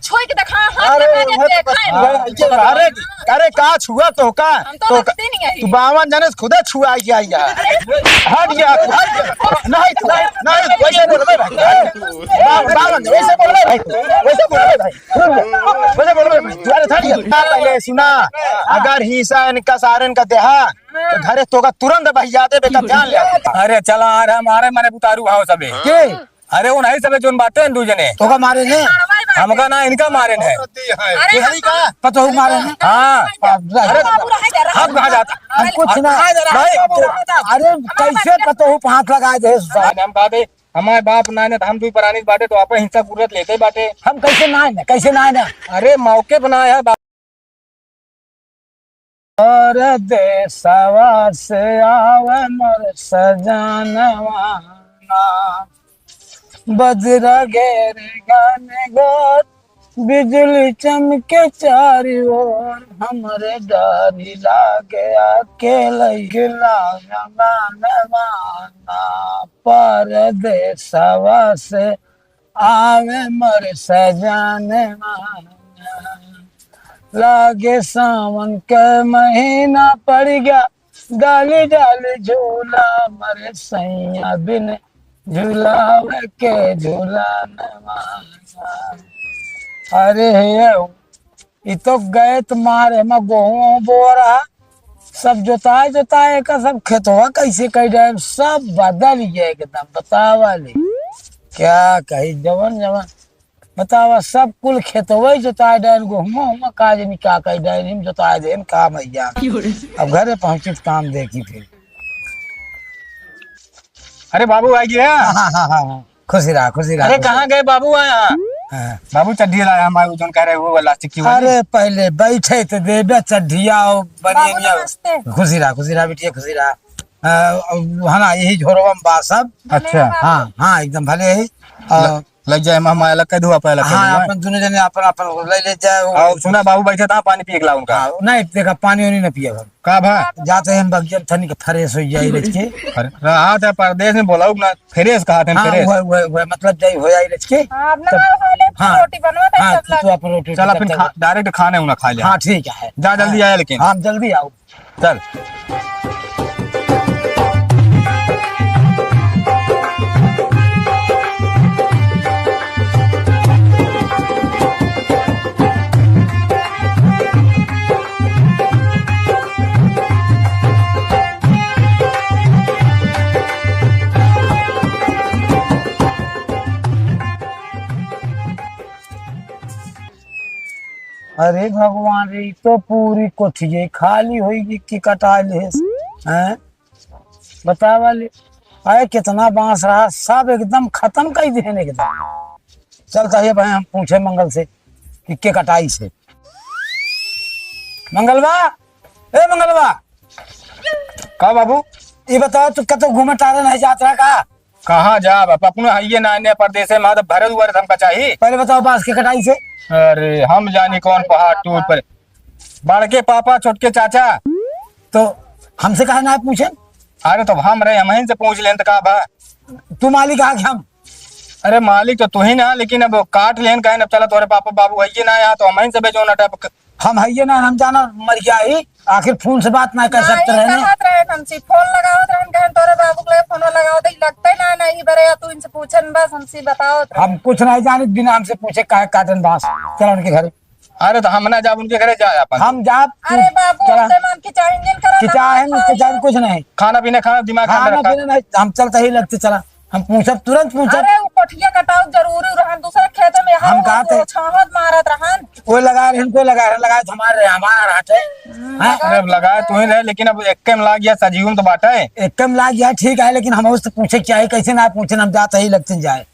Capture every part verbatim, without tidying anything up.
छुई के देखा, हाथ अरे, लगा दे, वो तो देखा बस, है। हाँ, ये अरे, अरे, का छुआ तो का? हम तो तो रखते नहीं है। तू बावन जने से खुदे छुआ आई आई है। हट जा, तू हट जा। नहीं, तू, नहीं, वैसे बोलबे भाई। बा-, बावन जने, वैसे बोलबे भाई। वैसे बोलबे भाई। वैसे बोलबे भाई। तू अरे हट जा। पहले सुना, अगर हिस्सा इनका सारे इनका देहा, तो घरे तोका तुरंत बहिया दे बेटा, ध्यान ले। अरे चला, आ रहा हमारे मने बुतारू भाव सबे। के? अरे, वो नहीं सबे जोन बाटे हैं दू जने। तोका मारे ने? हमका ना, इनका मारे ने। अरे, हरी का? पतोहू मारे ने? हाँ। बाप रे। अरे, हम कहाँ जाता? हम कुछ ना। नहीं। अरे, कैसे पतोहू पे हाथ लगा दे साहब? हम कहा दे, हमारे बाप ना ने तो हम दुई परानी बाटे तो आप हिंसा कुर्रत लेते बाटे। हम कैसे ना ने, कैसे ना ने? अरे, मौके पे ना है बाप। परदेसवा से आवे मोर सजनवा ना, बजरा घेर घनघोर, बिजुली चमके चारि ओर, हमरे डर लागे अकेलइ के लायंगनवा ना। परदेसवा से आवे मोर सजनवा। लागे सावन के महीना पड़ गया, डाली डाली झूला, मोर सैया बिन झुलावे के झुलनवा। अरे हे, ई तो गए त मारे में गोहूं बो रहा, सब जोताए जोताए का सब खेतवा कैसे कह जाए, सब बदल गया एकदम। बतावा ले, क्या कही, जवन जवन बतावा, सब कुल खेतवा ही जोताए डाल, गोहुमा हुमा का जनी का कह डाल, हम जोताए देन का मैया। अब घरे पहुंची त काम देखी फिर। अरे बाबू आ गया। हाँ, हाँ, हाँ, हाँ। खुशी रहा, खुशी रहा, अरे खुशी कहाँ रहा। गए बाबू आया? हाँ। बाबू चड्ढी लाया हमारे, वो जोन कह रहे वो वाला चिक्की वाली। अरे पहले बैठे तो देबे चड्ढिया और बाबू बनियनिया। नमस्ते। खुशी रहा, खुशी रहा बिटिया, खुशी रहा। अ, अब है ना, यही झोरवा में बा सब। अच्छा। हाँ, हाँ, एकदम भले ही। अ, ल-, लग जाए, हम अलग कह दूँ, आप अलग कह हाँ, दूँ, हैं? अपन दोनों जने अपन, अपन ले, ले जाए, वो और सुना, बाबू बैठे था, पानी पिए के ला उनका। हाँ, नहीं, देखा, पानी वानी ना पिए हम। का भा? जाते हैं बगिया में, तनिक fresh हो जाए, रच के। अरे, रहा था परदेश में, बोला ना, fresh कहा था, हाँ, fresh। वह, वह, वह, मतलब, जाई हो जाए, रच के। हाँ, अब ना तब, हो ले, हाँ, रोटी बनवा दे, हाँ, सब तू, लग- तू अपन रोटी चल, तब अपन तक खा, direct खाने उन्हें खा लिया। हाँ, ठीक है। जा, जल्दी हाँ। आया, लेकिन। हाँ, जल्दी आओ। चल। अरे भगवान रे, ई तो पूरी कोठिये खाली होई गई कि कटा ले हैं? बतावा ले, अरे कितना बांस रहा, सब एकदम खतम कइ दिहन एकदम। चल तहिए भाई हम पूछे मंगल से कि के कटाइस है। मंगलवा, ए मंगलवा। का बाबू? ई बताओ, तू कतो घूमे टारे नहीं जात रहा का? कहाँ जाब? अब अपनो हइये ना, ने परदेसे में, तो भरे दुआरे हमका चाही। पहले बताओ, बांस के कटाइस है? अरे, हम जानी कौन पहाड़ टूट पर। बड़के पापा, छोटके चाचा। तो हमसे काहे ना पूछे? अरे, तो हम रहे, हमहिन से पूछ लेन, तो का बा? तू मालिक आ कि हम? अरे, मालिक तो तू ही ना, लेकिन अब काट लेन काहे न, अब चला, तोरे पापा बाबू हइये ना, या तो हमहिन से बेचो ना टाइप। हम हइये ना, हम जाना मर गया ही। आखिर फोन से बात ना कर सकते रहे ना। कहत रहे हमसे, फोन लगावत रहन, कहन तोरे बाबू के लगे फोन लगावत, ई लगते ना, ना, ई बरे तू इनसे पूछन, बस हमसे बतावत रहे। हम कुछ नहीं जानित, बिना हमसे पूछे काहे काटन बांस। चल उनके घरे। अरे तो हम ना जाब उनके घरे, जा अपन। हम जाब, तू अरे बाबू, चला। अपने मन की चाहे इंजन करा, कि ना चाहे खाई। कि चाहे कुछ नहीं। खाना पीना, खाना दिमाग खाना खाना रखा। पीना नहीं, हम चलते ही लगते चला। हम पूछब, तुरंत पूछब। अरे, वो कोठिया कटाव जरूरी रहन, दूसरे खेते में हम हम कहा थे? छाहत मारत रहन। कोई लगा रहन, कोई लगा रहन, लगा तो हमारे रहे, हमारा रहत है। हम्म, हैं? लगा अरे, अब लगा तो ही रहे, लेकिन अब एक में लाग गया, सजीव में तो बाटा है। एक में लाग गया, ठीक है, लेकिन हम उससे पूछे क्या है, कैसे ना पूछे, हम जाते ही लगते जाए।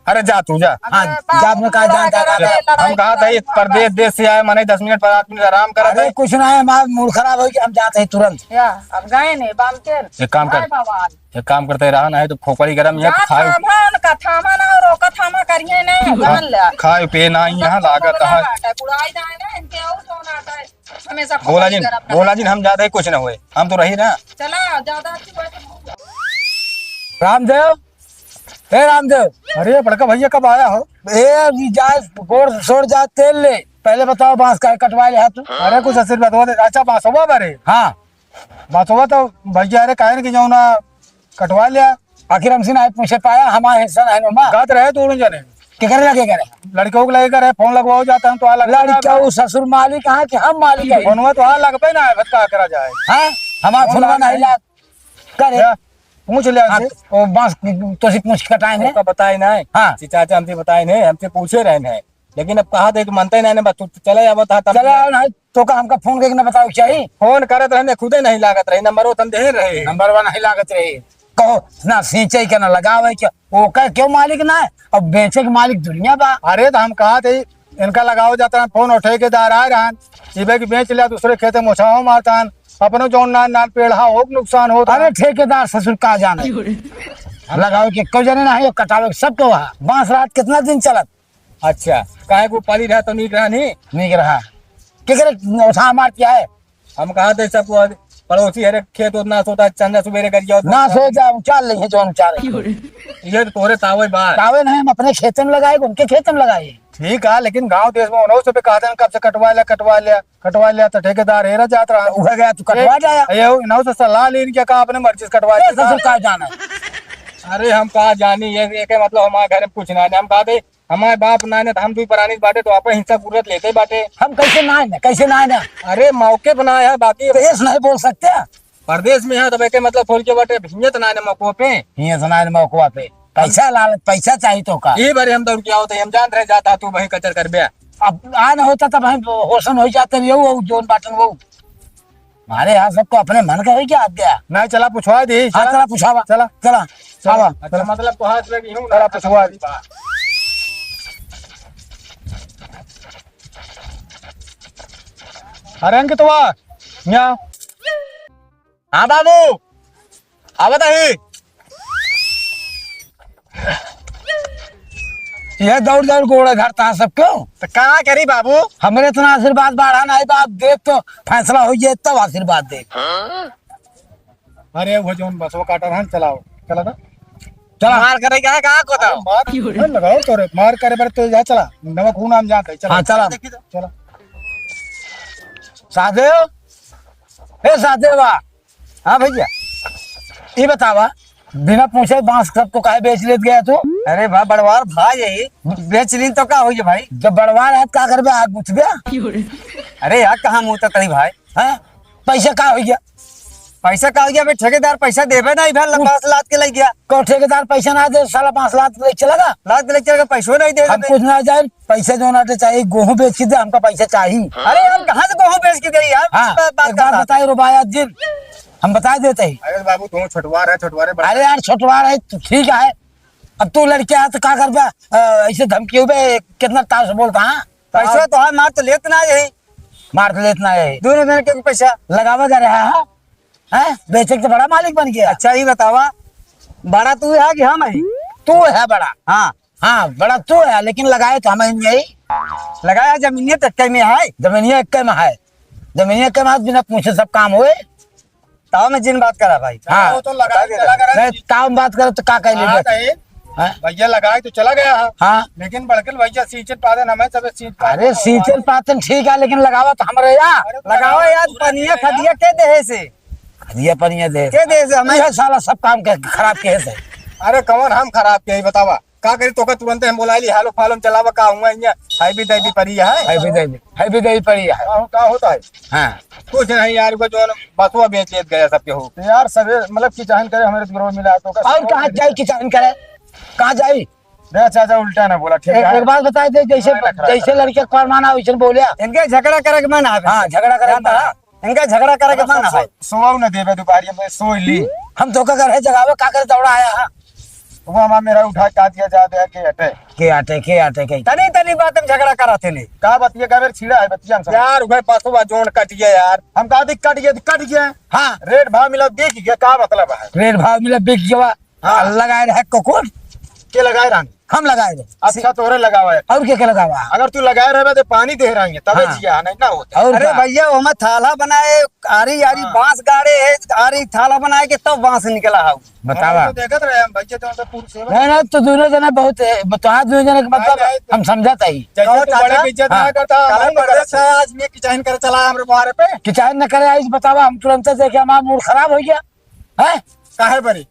अरे, जा तू, जा। हाँ, अरे, जा, अपने कहाँ जा, जा, जा, जा। लड़ाई हम कहा था, ये झगड़ा परदेश देश से आए, माने दस मिनट, पाँच मिनट आराम करा अरे, था। कुछ ना है, हमारा मूड खराब हो गया, हम जाते हैं तुरंत। या, अब गए ने, बाम के। एक काम कर। हाय भगवान। एक काम करते रहा, नहीं तो खोपड़ी गरम, यहाँ जा, खाए। थामा उनका, थामा ना, रोका थामा करिए ने, हाँ, जान ले। खाए पिए ना, यहाँ लागत है। बाटे, बुढ़ाई जाए ना, इनके और कौन आता है? हमेशा भोला खोपड़ी जी, गरम भोला जी, हम ज्यादा ही कुछ ना हुए, हम तो रही ना। चला, ज्यादा अच्छी बात है। रामदेव, हे रामदेव। अरे बड़का भैया, कब आया हो? ए, अभी जाए, गोड़ सोड़ जाए, तेल ले। पहले बताओ, बांस काहे कटवा ले हाथ? अरे कुछ आशीर्वाद हो दे। अच्छा, बांसवा बरे? हाँ। बांसवा तो भैया, अरे काहे न कि जौना कटवा लिया। आखिर हमसे ना पूछे पाया, हमारे हिस्सा ना है नमा। गात रहे दोनों जने। केकरे लगे करे? लड़कों को लगे करे, फोन लगवाओ जाता है तो आ लगता है। लड़का वो ससुर मालिक है कि हम मालिक है? फोनवा तो आ लगबे ना है, बस का करा जाए? हाँ, हमारा फोन फोनवा लगा नहीं है। लाग करे। क्या? पूछ ले हाँ, हमसे। तो बांस तो से पूछ के टाइम है। उसका बताए ना है। हाँ। चाचा हमसे बताए नहीं, हमसे पूछे रहे हैं। लेकिन अब कहा दे तो मानते नहीं ना, बस तू चला जावा था तब। चला आओ ना, तो का हमका फोन करके ना बताओ चाहिए? फोन करत रहने, खुदे नहीं लागत रही, नंबर वो तन दे रहे। नंबर वन नहीं लागत रही। कहो ना, सींचे के ना लगावे के, ओकर क्यों मालिक ना है? अब बेचे के मालिक दुनिया बा। अरे तो हम कहा थे, इनका लगाओ जाता है फोन और ठेकेदार आ रहा है, इबे की बेच लिया, दूसरे खेते मोछाओ मारता है, अपनो जौन नान नान पेड़ हा, हो नुकसान होता है। अरे ठेकेदार ससुर का जाने, लगावे के को जाने ना है, कटावे के सबको वहाँ। बांस रात कितना दिन चलत? अच्छा, काहे को पाली रहा तो नीक रहा नहीं? नीक रहा। केकरे उठा मार किया है? हम कहा थे सबको, पड़ोसी हरे खेत उतना सोता, चंदा सुबेरे कर जाओ। ना सो जा, उचार ले है जो उचार है। ये तो तोरे तावे बात। तावे नहीं, हम अपने खेते में लगाए, उनके खेते में लगाए। ठीक है, लेकिन गांव देश में उन्हों से भी कहा था, कब से कटवा लिया, कटवा लिया, कटवा लिया, तो ठेकेदार हेरा जात रहा। उहे गया, तू कटवा ए, जाया। ये उन्हों से सलाह लेने क्या कहा, अपने मर्जी से कटवा ए, लिया। ससुर का जाना। अरे हम कहा जानी, ये, ये के मतलब हमारे घर में कुछ ना है, हम कहा थे, हमारे बाप ना ने तो हम दुई परानी बाटे तो आपन हिस्सा कुर्रत लेते बाटे। हम कैसे ना आए ना, कैसे ना आए ना? अरे मौके पर ना आया, बाकी तो ऐसे नहीं बोल सकते। परदेश में है तो बेटे मतलब फोल के बाटे, हियत ना ने मौको पे। हियत ना ने मौको पे। पैसा लालच, पैसा चाहिए तो का? ये बारे हम दौड़ के आओ तो हम जान रहे जाता तू वही कचर कर बे। अब आ न होता तब हम होशन हो जाते, ये वो जोन बाटन वो। हमारे यहाँ सबको अपने मन का है क्या आज्ञा? नहीं, चला पूछवा दे, हाँ, चला। चला पूछावा। चला। चला, चला। आवा। अच्छा, चला। मतलब तो हाथ लगी हूँ चला ना। पूछवा दे। अरे अंकितवा, यहाँ। हाँ बाबू, आवत ही। ये दौड़ दौड़ गोड़ धरता है सब क्यों? तो का करी बाबू? हमरे इतना आशीर्वाद बाढ़ा नहीं बाप, देख तो फैसला हो जाए तब आशीर्वाद दे। अरे वो जोन बसवा काटा रहन, चलाओ, चला था। चला। मार करे का है, का को अरे बताओ? मार, अरे लगाओ तो रे, मार करे बर तो जा चला, नमक हूँ नाम जानता है, चला। हाँ, चला। देखी तो। चला। साधेव, ए साधेवा, हाँ भैया, ये बतावा, बिना पूछे बांस सबको काहे बेच लेत गया तू? अरे बा, बड़वार भा यही, बेच लीन तो का होई भाई? जब बड़वार है, का करबे, आग बुझबे? अरे यार, कहाँ मुँह तक रही भाई? हैं? पैसा का हो गया? पैसा का हो गया? अबे ठेकेदार पैसा देबे नहीं भैया, बांस लाद के ले गया। कौन ठेकेदार पैसा ना दे, साला बांस लाद के ले चला गया। लाद के ले चला गया, पैसो नहीं दे हम देबे। कुछ ना जाए, पैसा जो ना दे चाहिए, गेहूं बेच के दे, हमका पैसा चाहिए। अरे यार, कहाँ से गेहूं बेच के दे यार? हाँ, बात, बात एक बात करता। बताए रुबायत जिन, हम बता देते ही। अरे बाबू, तू छोटवार है, छोटवार है, बड़ा अरे यार, छोटवार है, तू ठीक है। अब तू लड़के आ तो का करबा? अ, ऐसे धमकी हो बे, कितना ताव से बोलता, हाँ? पैसा तो है, मार तो लेत ना यही। मार तो लेत ना यही। दोनों जने के पैसा। लगावा जा रहा है, हाँ? हैं? बेचे के तो बड़ा मालिक बन गया। अच्छा, ये बतावा, बड़ा तू है कि हम है? तू है बड़ा। हाँ। हाँ, बड़ा तू है, लेकिन लगाए तो हम ही नहीं। लगाया जमीनिया तो कई में है। जमीनिया एक में है। जमीनिया एक में है, बिना पूछे सब काम होए। ताव में जिन बात करा भाई। हाँ। वो तो लगा के चला गया। नहीं, ताव में बात करे तो का कह ले हाँ, बेटा? नहीं। हाँ? भैया लगाए तो चला गया है। हाँ। लेकिन बड़कल भैया सींचन पादन हमें सब सींच पादन अरे, सींचन पादन ठीक है, लेकिन लगावा तो हमरे यहाँ। अरे, लगावा यार, पूरा पनिया दे खदिया के देहे से। खदिया पनिया दे। के देहे से? हमें यह साला सब काम के खराब के से। अरे, कौन हम खराब के, बतावा? का करी, तोका तुरंते हम बोलाइली, हालो फालो में चलावा, का हुआ इहाँ? हाईवी दाईवी पड़ी है? हाईवी दाईवी, हाईवी दाईवी पड़ी है। का हो-, का होता है? हाँ। कुछ नहीं यार, वो जो बसवा बेच लेत गया सबके हो। तो यार, सबे, मतलब, किचाहन करे, हमारे तो मिला, तो का और कहाँ जाई किचाहन करे? कहाँ जाई? देख चाचा, उल्टा ना बोला, ठीक एक, है? एक बात बताए दे, जैसे, हाँ, रख, रख, जैसे रख। लड़के के फरमाना वैसे बोलिया। इनके झगड़ा करे के मन आवे। हाँ, झगड़ा करे के मन आवे। इनका झगड़ा करे के अरे, मन है। सो-, सोवाऊ न देवे दुपहरिया में, सोई ली। हम धोखा कर है जगावे, का करे दौड़ा आया है। वो हमारा मेरा उठा का दिया जा दे के अटे। के अटे, के अटे, के। तनी, तनी बात में झगड़ा करा थे नहीं। का बतिया का मेरे छीड़ा है, बतिया हम सब। यार, उहे पसुआ जोन कट गया यार। हम कहा दी कट गया, कट गया। हाँ। रेट भाव मिला, बिक गया, का मतलब है? रेट भाव मिला, बिक गया। हाँ। लगाए रहे कुकुर। के लगाए रहन? हम लगाए रहे। अच्छा, तोहरे लगावा है। और के, के लगावा? अगर तू लगाए रहबे तो पानी दे रही है, तबे हाँ। जिया, नहीं ना होता। और अरे का? भैया, ओमे थाला बनाए, आरी, आरी हाँ। बांस गाड़े है, आरी थाला बनाए के तब बांस निकला है। बतावा। हम तो देखत रहे हम भैया, तो मतलब पूर्व सेवा। नहीं, नहीं, तो दोनों जने बहुत है, बतावा, दोनों जने के मतलब नहीं, नहीं, तो हम समझत ही। जैसे कहो तू बड़े चाचा, की इज्जत हाँ। ना करता, काहे हम नहीं परदेस करत। से आज मैं किचाइन करे चला हमरे मुहारे पे। किचाइन न करे, आज बतावा, हम तुरंत देखे, हमारा मूड खराब हो गया। हैं? काहे बरे?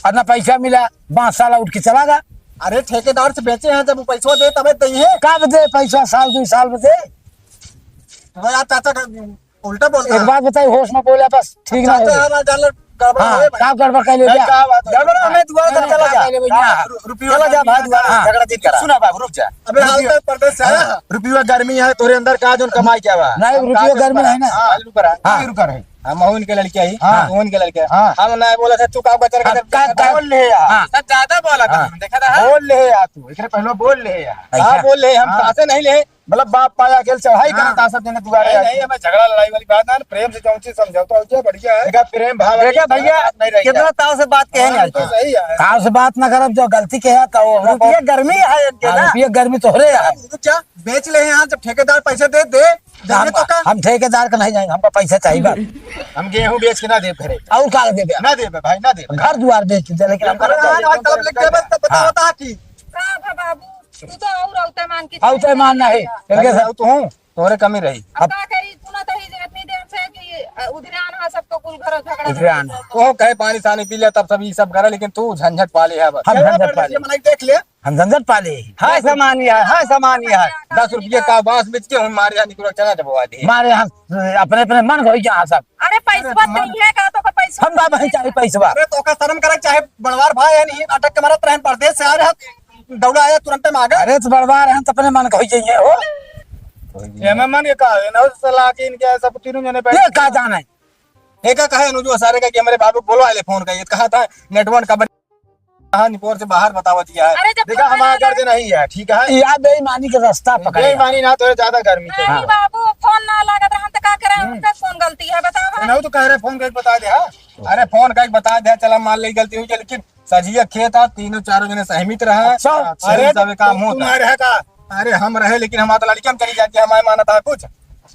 और ना पैसा मिला, बांस साला उठ के चला गया। अरे ठेकेदार से बेचे हैं, जब वो पैसा दे तबे दे हैं। कब दे पैसा? साल दो साल में दे। अरे यार चाचा का उल्टा बोलता एक है। बात बताई, होश में बोला बस, ठीक ना चाचा हो। हमारा जान लो गड़बड़ हाँ, होए भाई। का गड़बड़ कर ले नहीं, क्या? क्या बात है? गड़बड़ हमें दुआ कर नहीं, चला क्या जा। कर ले भैया? हाँ। रु-, रुपया रुपया जा गर्मी भाई, है। दुआ हाँ। झगड़ा जीत करा। सुना बाबू, रुक जा। अबे हाल रुपया तक परदेस से आया। हाँ, रुपया गर्मी है, तोरे अंदर का जोन कमाई क्या बा? नहीं, हम रुपया का गर्मी जोन है ना। हाँ, रुक रहा है। हाँ। रुक रहा है। हम अहू इनके लड़के आई, हाँ। तू इनके लड़के। हाँ। हम ना बोला था, तू का बचर हाँ, के का, का, बोल ले यार। हाँ। सब ज्यादा बोला था, हाँ। देखा था, हाँ। बोल ले यार तू, एकरे पहले बोल ले यार। ऐसा? हाँ, बोल ले, हम हाँ। पासे नहीं ले। मतलब बाप माया खेल चढ़ाई हाँ। करता सब जने दुआरे नहीं, आके। नहीं, हमें झगड़ा लड़ाई वाली बात ना, प्रेम से जौन चीज समझौता हो जाए, बढ़िया है। देखा, प्रेम भाव देखा वाली भैया, बात नहीं रही कितना है। ताव से बात कहे हाँ, नहीं तो आती। सही है। ताव से बात ना करब, जो गलती कहे तो वो रुपया गर्मी है इनके हाँ, ना। रुपया गर्मी तोहरे है। रुक जा, बेच ले यहाँ, जब ठेकेदार पैसे दे, दे, तो हम, देंगे तो का? हम ठेकेदार का नहीं जाएंगे, हमको पैसा चाहिए बस। हम गेहूं बेच के ना देब घरे। और का देबे? ना देबे भाई, ना देबे। घर दुआर बेच दे, लेकिन हमको अरे, आज, आज तलब लग गया, बस तो बताओ हाँ। बता कि का भा बाबू, तू तो और औते मान की औते मान नहीं। इनके भाई, साथ और तू हूँ, तोहरे कमी रही। अब अब का करी, तू ना तो ही इतनी देर से कि, अ, उधरे आना है, सबको कुल घर झगड़ा उधरे आना। वो कहे पानी सानी पी ले, तब सब ये सब करे, लेकिन तू झंझट पाले है बस। हम झंझट पाले। ये मनई देख ले। हम झंझट पाले। हाँ, सामान ये है, हाँ, सामान ये है। दस रुपये का बांस बेच के हम मारे यहाँ निकल चला जब वो आदमी। मारे यहाँ अपने, अपने मन होई जहाँ सब। अरे, पैसवा अरे, तो ये का, तो का पैसवा हम बाबा ही चाहे पैसवा। अरे, तो का शर्म करे, चाहे बड़वार भाई है नहीं, अटक के मरत रहे, परदेस से आ रहे, दौड़ा आया, तुरंते मांगा। अरे, तो बड़वार हैं, तो अपने मन होई जाइए हो। ये मैं मन ये का है, ना सलाह कि इनके सब तीनों जने बैठ ये का जाने? एका कहे अनुजवा सारे का कि हमरे बाबू को बोलवा ले फोन का, ये कहा था नेटवर्क का बन-, कहा निपोर से बाहर बतावा दिया है। अरे जब देखा, फोन हमारा आया गर्ज नहीं है, ठीक है? या बेईमानी के रास्ता पकड़े। बेईमानी ना तो ज्यादा गर्मी से। नहीं हाँ। बाबू, फोन ना लागत रहन त का करे? हम्म। उनका कौन गलती है बतावा? नहीं तो कह रहे फोन करके बता दे, हाँ? अरे फोन करके बता दे, चला मान ले गलती हुई है, लेकिन सजिया खेत आ, तीनों चारों जने सहमित रहा। अच्छा, अच्छा। अरे, अरे, सब काम तू, होता। तू ना रहे का? अरे, हम रहे, लेकिन हमारा तो लड़कियां चली जाती है, हमारे माना था कुछ।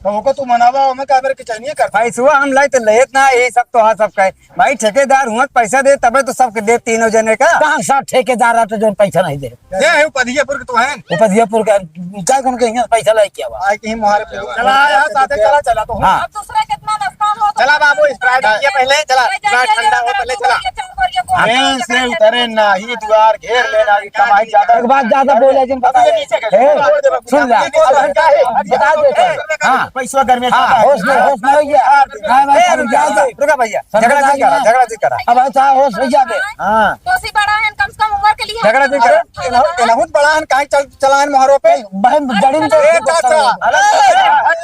तो ओको तू मनावा, हमें का मेरे किचनिए कर। पैसवा हम लाई तो लेत ना, यही सब तो हाँ सब कहे। भाई, ठेकेदार हुआ, पैसा दे, तबे तो सबके दे, तीनों जने का। कहाँ साथ ठेकेदार रहते जो पैसा नहीं दे? ये है उपधियापुर के तो हैं। उपधियापुर का, क्या कौन के यहाँ पैसा लाई क्या बा? आए कहीं मुहारे पे। चला, आया, साथे चला, चला तो। हाँ। अब दूसरा कितना नुकसान हो तो चला बाबू, Sprite पिए पहले, चला। ले जा, Sprite ले जा, ठंडा हो पहले, चला। ये चल, और ये को ट्रेन से उतरे ना, ये दुआर घेर लेना, ये कमाई ज्यादा। एक बात ज्यादा बोले जिन अब ये बताए। नीचे कर। ए, सुन ले। अब हटा है, बता दे। हाँ। पैसवा घर में हाँ, ज्यादा है। होश में, होश में हो गया। हाँ, भाई, ए, रुक जा, रुक जा। रुका भैया, झगड़ा नहीं करा, झगड़ा नहीं करा। अब ऐसा होश हो गया बे। हाँ। तो सी बड़ा है, कम से कम उम्र के लिए झगड़ा नहीं करा। अरे, एनहु-, एनहुत बड़ा है, काहे चल चलाएन मोहरो पे। बहन, बड़ी में तो ए, चाचा। अरे,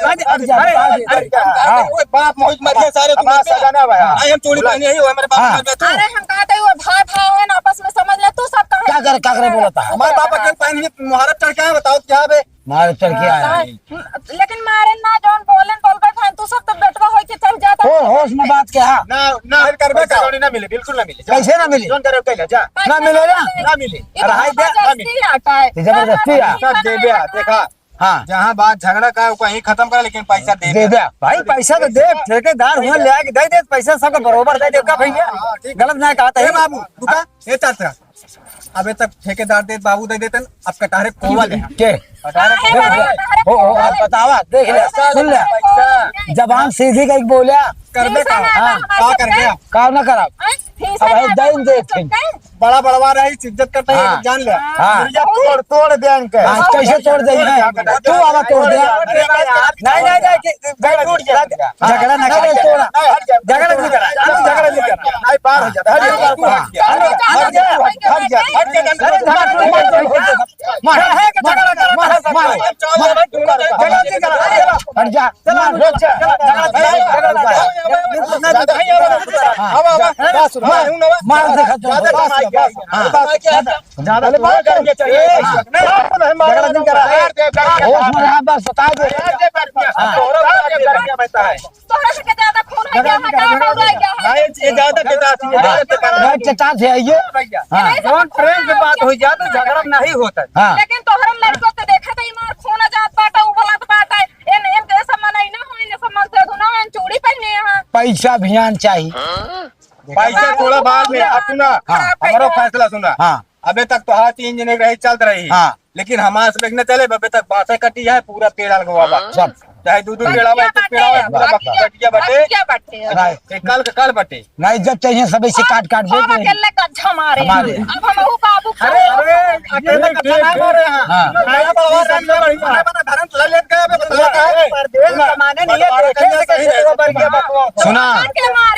अरे, अरे, अरे, अरे, हाँ। ओए, बाप मोहित मर गया सारे, तुम हमारा मर गया। सगा ना भाई। आई हम चूड़ी पहनी है, वो हमारे बाप हाँ। मर गया, तू। अरे, हम कहते हैं, वो भाई, भाई है ना, आपस में समझ ले, तू सब कहे क्या करे, क्या करे बोला था? हमारे बाप अकेले पहनी है, मुहारत चढ़ के आए, बताओ क्या बे? मार चढ़ के आया है। लेकिन मारे ना, जौन बोले, बोलबे था, तू सब तो बेटवा होई के चल जाता। ओ, होश में बात क्या? ना, ना, करबे पैसा का? कौड़ी ना मिले, बिल्कुल ना मिले। जा। कैसे ना मिले? जौन करे, कैला, जा। ना मिले ना? ना मिले। अरे, हाय, दे। जबरदस्ती आता है। ये जबरदस्ती है। सब दे दे, देखा। हाँ। जहाँ बात झगड़ा का है, वो कहीं खत्म करा, लेकिन पैसा दे दे दे। दे। भाई, पैसा तो दे, ठेकेदार हुआ, ले आके दे दे, पैसा सबका बरोबर दे दे, का भैया? हाँ, ठीक। गलत ना कहा था। ए बाबू, रुका, ए चाचा, अबे तक ठेकेदार देत, बाबू दे देतन, अब कटहरे कोवा ले। के? कटहरे कोवा ले। हो, हो, आप बतावा, देख ले, सुन ले। पैसा। जबान सीधी कहीं बोल्या। करबे का? हाँ। का कर गया? का ना करब? अब है दइन देख। बड़ा बड़वा रही, इज्जत करता है, हाँ। जान ले। हाँ। भैया, तोड़, तोड़ दे इनके। हाँ, कैसे तोड़ दे? तू आवा तोड़ दे। अरे भाई यार, नहीं, नहीं, नहीं, कि झगड़ा टूट गया। झगड़ा ना नहीं, कर। नहीं, तोड़ा। नहीं, हट जा। झगड़ा नहीं करा। झगड़ा नहीं करा। नहीं, पार हो जा। हट जा, हट जा, हट जा, हट जा। अरे, झगड़ा नहीं करा। मार, मार, मार, मार। झगड़ा नहीं करा। हट जा। चला, रुक जा। झगड़ा नहीं करा। झगड़ा नहीं करा। हाँ, आवा, आवा। मार, मार, देखा तो। बस, हाँ। ज्यादा, ज्यादा अरे बात कर, चाहिए। हाँ। बात तो नहीं मारा, झगड़ा नहीं करा। होश में रहा, बस बता दे। हाँ। तोहरा से ज्यादा खून है क्या? झगड़ा नहीं करा, झगड़ा नहीं करा। नहीं, ये ज्यादा चेतावनी है, हाँ। ज्यादा चेतावनी है। चेतावनी है, ये। हाँ। जौन प्रेम के बात हो जाए तो झगड़ा नहीं होता है। हाँ। लेकिन तोहरा लड़को तो देखा था, ई मार खून जात बाटा, उबलत बाटा। इन, इनके सब मनई ना हो, इनके सब मन से धुना हो, इन चूड़ी पहने हैं। पैसा भियान चाहिए। पैसा थोड़ा बाद में, अब सुना, हाँ। हमारो फैसला सुना। हाँ। अबे तक तो हाँ तीन जने रही, चलत रही। हाँ। लेकिन हमार से लेके न चले, अबे तक बांसे कटी है, पूरा पेड़ अलगवा बा। हाँ। सब। चाहे दू दू पेड़ आवे, एक पेड़ आवे, पूरा बटिया बटे। बटिया बटे। नहीं। एक कल के कल बटे। नहीं, जब चाहिए सब ऐसे काट काट दे। अकेले कच्छा मारे। हमारे। अब हम वो बाबू अरे, अरे, अकेले कच्छा ना मारे हैं। हाँ। नया बड़वा सब से बढ़िया। बना बना धरन ले लेत गए, अबे बतला का है? परदेश कमाने नहीं है, बंटवारा देखे करिया से सही कैसे रहे। वो बढ़िया बकवास। सुना,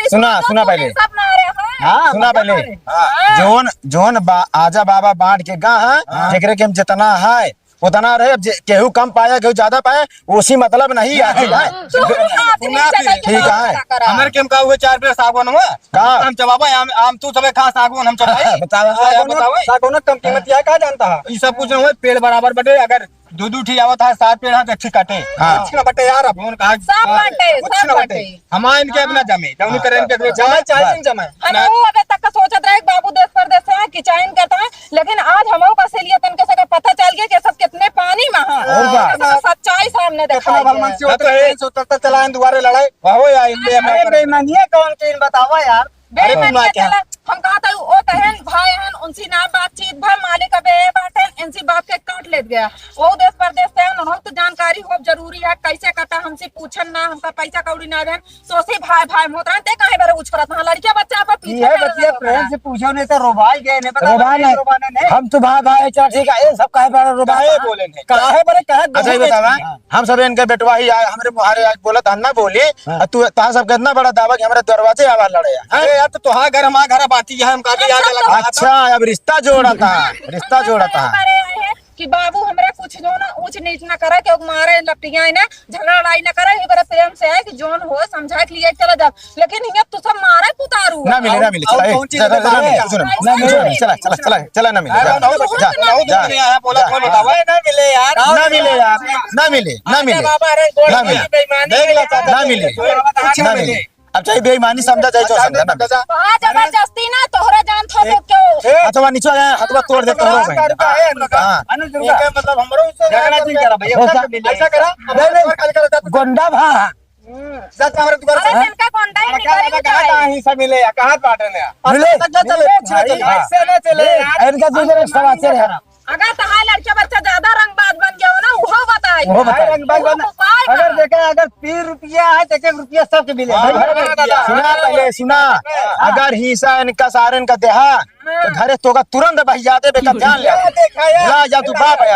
सुना, सुना पहले। सब मारे हैं। हाँ, सुना पहले। हाँ। जौन, जौन बा-, आजा बाबा बांट के गा है, हाँ। जेकरे के हम जितना है, उतना रहे। अब जे, केहू कम पाया, केहू ज्यादा पाया, उसी मतलब नहीं है। हाँ। सुना फिर। ठीक है। हमारे के हम का हुए चार पेड़ सागवान हुआ? का? हम चबाबा, आम, आम तू सबे खा, सागवान हम चबाई। बतावा। हाँ, यार, बतावा। सागवान कम कीमत है, का जानता है? ई सब कुछ न हुए, पेड़ बराबर बटे, अगर दू दू ठी आवत है, सात पेड़ है, तो एक ठी काटे। हाँ। कुछ न बटे यार, अब उन्होंने कहा, सब हाँ, बाटे, कुछ सब न बटे। बाटे। हमार इनके अब ना जमे, जौन हाँ, करें इनके बस। जमे, चाहे ना। दिन जमे। हम ना। वो अबे तक का सोचत रहे कि बाबू देश परदेश से हैं, कि चाइन करता है, लेकिन आज हमहू का असलियत इनके सका पता चल गया कि सब कितने पानी में हैं। और का? इनके सका सच्चाई सामने कितना दिखाई भलमन दे। से होते हाँ, तो हैं, ये सोचता चला इन दुआरे लड़ाई। वाहो यार, इनके अरे हमारे बेईमानिया कौन की, इन बतावा यार। अरे बेईमानिया सुना क्या? चला, हम कहा था, ओ तहन भाई हन, उनसे ना बातचीत भर, मालिक अबे ए बात है, इनसे बात के काट लेत गया। वो देश परदेश से हैं, उन्होंने तो जानकारी हो जरूरी है, कैसे कटा, हमसे पूछन ना, हमका पैसा कौड़ी ना देन, तो से भाई भाई में होत रहन, ते काहे बारे उछरत हैं? लड़किया बच्चा पर पीछे ये पड़ल बतिया रहत प्रेम हैं। से पूछो नहीं तो रोबाई गए, नहीं पता रोबाई लगे नहीं। रोबाने नहीं। हम तो भाई भाई, चल ठीक है, ये सब काहे बारे रोबाई काहे हैं? बोले नहीं? काहे बारे, काहे अच्छा, ये बोले बतावा, नहीं? हम सब इनके बेटवा ही आए, हमरे मुहारे आज बोलत हैं, ना बोली, हाँ। और तू, तहां सबके इतना बड़ा दावा कि हमरे दरवाजे आवा लड़े हैं, हैं? अरे यार, तो तोहार घर, हमार घर, बात ही है, हम काफी यार सब लगा तो था। अच्छा, अब रिश्ता जोड़ा था, रिस्ता जोड़ा था। बारे आए हैं कि बाबू हमरा कुछ जो ना ऊंच नीच ना करे, केहू मारे लपटियाए ना, झगड़ा लड़ाई ना करे, ये बड़ा प्रेम से है कि जौन हो समझा के लिए चला जा। लेकिन हियां तू सब मारे पुतारू ना मिले, है। ना मिले, और चला, ए, कौन चीज जा, जा, बता जा, रहे हैं? सुनो, ना मिले, ना मिले, चला, चला, चला, चला, ना मिले, अरे, जा, ना, जा, ना, जा, ना, जा, ना, बोला, जा, कौन हाँ। बतावा? ना मिले यार। ना मिले यार, ना मिले, ना मिले, बाबा, अरे, गोड़ ना मिले, बेईमानी देख लो, चाचा, ना मिले, कुछ ना ना मिले। मिले। अब चाहे बेईमानी समझा, चाहे जो समझा, ना मिले। हाँ, जबरदस्ती ना, तोहरा जान थोक ए, क्यों? ए, अच्छा, वहाँ नीचे आ जाए, हाथ बार तोड़ दे, तोड़ दे। हाँ। अनुज, रुका। हाँ। मतलब, हमरो उससे झगड़ा नहीं करा भैया, हो, सब मिले। ऐसा करा, अब नहीं, नहीं। और खाली करा, जा तू। गोंडा भा। हम्म। जा, जा, हमारे दुकान से। अरे, इनका कौन टाइम लड़का निकल ही लड़का कहाँ जाए। कहाँ ही सब मिले या कहाँ बांटे ने या? मिले। अच्छा, चल, चल, मिले चल, भाई। चल, हाँ। ऐसे ना चले यार। इनका दूसरे सवाल से है। अगर तहार लड़का बच्चा ज्यादा रंगबाज बन गया हो ना, वो बताई। वो बताई। रंगबाज बन, वो उपाय अगर बा। देखा, अगर तीन रुपया है, तो एक एक रुपया सबके मिले। हाँ, हाँ, हाँ, सुना पहले, सुना। हाँ। अगर हिस्सा इनका सारे इनका देहा, तो घरे तोका तुरंत बहिया दे, बेटा, ध्यान ले। हाँ, देखा यार। ला, जा तू बाप है।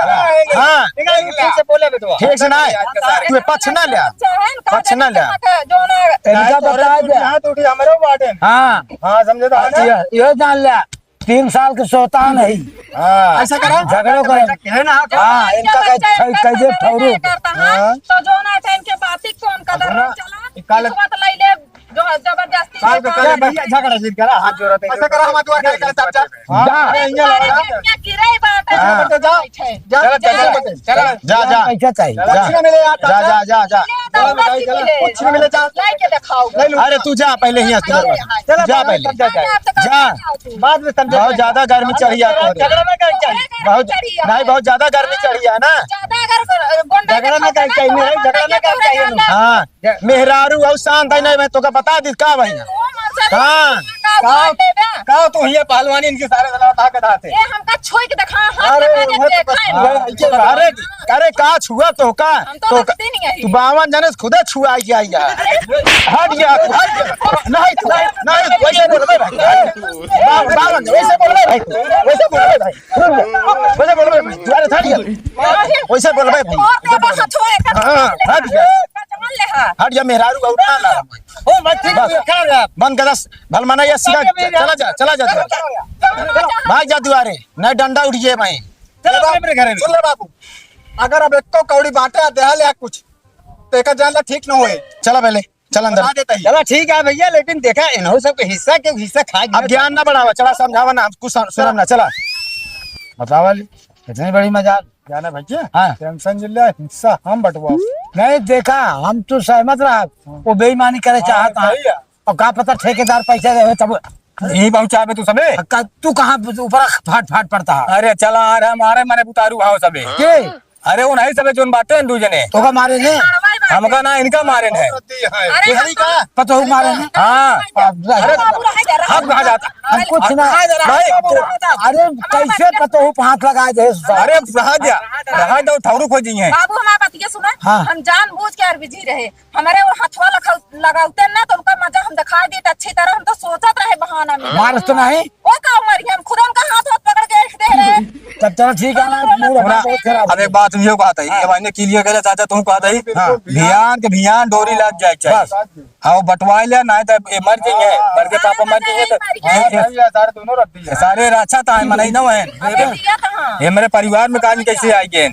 हाँ। ठीक से बोले, बेटवा। ठीक से ना है। तू पक्ष ना ले। पक्ष ना ले। जो ना इनका बता दे। यहाँ तो उठी हमारे वार्डन। हाँ। हाँ, समझे तो हाँ, ना? ये, ये जान ले। तीन साल के सोता नहीं। हाँ। ऐसा करा? झगड़ो करे। है ना? हाँ, इनका कह, कह, कह दे ठौरू। हाँ। तो जो ना है, इनके बाती कौन का अब ना, धर्म चला? इकाल किस्मत लाई ले। जो है जबरदस्ती काल से को काल काल भैया झगड़ा जिन करा, हाथ जोड़ा दे। ऐसा करा, हम दुआ कर, कर, चल, चल। हाँ। जा। अरे, इहाँ लड़ा। क्या किराए बात है? हाँ। जा, जा, जा, जा, जा, जा। जा, जा। पैसा चाहिए। जा। कुछ ना मिले यार, जा, चाचा। जा, जा, जा। ले, कुछ ना मिले, जा। लाई के दिखाओ। ले लो। अरे, तू जा, पहले ही हंस ले। चलो, जा, पहले। जा, जा, जा। जा। बाद में समझा बहुत जाएगा। ज्यादा गर्मी चढ़ी है तोरे। झगड़ा ना करके चाहिए। बहुत, नहीं, बहुत ज्यादा गर्मी चढ़ी है ना। ज्यादा अगर गोंडा झगड़ा ना करके चाहिए, नहीं, झगड़ा ना करके चाहिए। हाँ। मेहरारू अउ शांत है नहीं, मैं तोका बता दी का भाई। हाँ। का, का तू हिया पहलवानी इनके सारे जना उठा के धाते। ए, हमका छुई के देखा, हाथ अरे, लगा के वो तो देखा बस, है। हाँ, ये अरे, अरे, का छुआ तोका? हम तो तो रखते नहीं है। तू बावन जने से खुदे छुआ के आई है। हट गया, हट गया। नहीं, नहीं, नहीं, वैसे बोलबे भाई। बा-, बावन, वैसे बोलबे भाई। वैसे बोलबे भाई। वैसे बोलबे भाई। दुआरे से हट गया। वैसे बोलबे भाई। और का बस छुआ एक हाँ, हट गया। जान ले हा। हट गया, मेहरारू का उठा ला। ओ, बस ठीक है, बस। खड़ा रह। बंद कर, बस। भलमना ये सीधा चला जा, चला जा दुआरे। भाग जा दुआरे, नहीं डंडा उठ गया भाई। चलो अपने, अपने घरे में। सुन ले बाबू, अगर अब एक तो कौड़ी बांटे आ देहा ले कुछ, तो एक जान ला ठीक न होए। चला पहले। चल अंदर। बता देता ही। चला ठीक है भइया, लेकिन देखा इन्हों सबके हिस्सा के हिस्सा खा गया। अब ज्ञान ना बढ़ावा, चला समझावा ना, हम कुछ सुन-, सुनब ना, चला। बतावा ली, इतनी बड़ी मजाल। जाना भइया, हाँ। tension जिन ले, हिस्सा हम बंटवाओ। नहीं देखा, हम तो सहमत रहा, हाँ। वो बेईमानी करे हाँ, चाहत है। सही है। और का पता ठेकेदार पैसा देवे तब यहीं पहुँचावे तू सबे। का, तू कहाँ ऊपर फाट फाट पड़ता है? अरे चला आ रहा, मारे मारे उतारू भाव सबे। के? अरे वो नहीं सबे जोन बाटे हैं दू जने। तो का मारे ने? हमका ना, इनका मारे ने। अरे, पतोहू मारे ने? हाँ। अब अरे, अब कहाँ जाता? हम कुछ ना। नहीं। अरे, कैसे पतोहू पे हाथ लगा दे साला? अरे, रहा जा, रहा जा, ठौरू खोजी है। बाबू, हमार बतिया सुना। हाँ। हम जानबूझ के आर बिजी रहे। हमरे वो हथवा लखौ-, लगावते ना, तो उनका मजा हम दिखा देत अच्छी तरह। हम तो सोचत रहे बहाना में। मारस तो नहीं? ओ का मारी, हम खुद उनका हाथ वाथ पकड़ के रख दे रहे। तब चलो ठीक है ना, मूड हमारा थोड़ा बहुत खराब अब हो एक गया। बात हम ये कहत है, हाँ। ये भाई ने clear करे, चाचा तुम कहत है, हाँ। भियान के भियान डोरी लाग जाए चाहे। बस। हाँ, वो बंटवाए ले, ना तो ये मर जाइए, हाँ। मर के पापा मर जाइए तो मर गए। ये, ये, सही है, सारे दोनों रख दिए। ये सारे राछा था, मनई न है। अबे दिया कहाँ? ये मेरे परिवार में काज कैसे आई गए?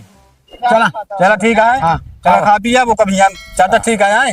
चला। चला ठीक है। हाँ। चला खा पिया वो कभी हम। चाचा ठीक है, आए।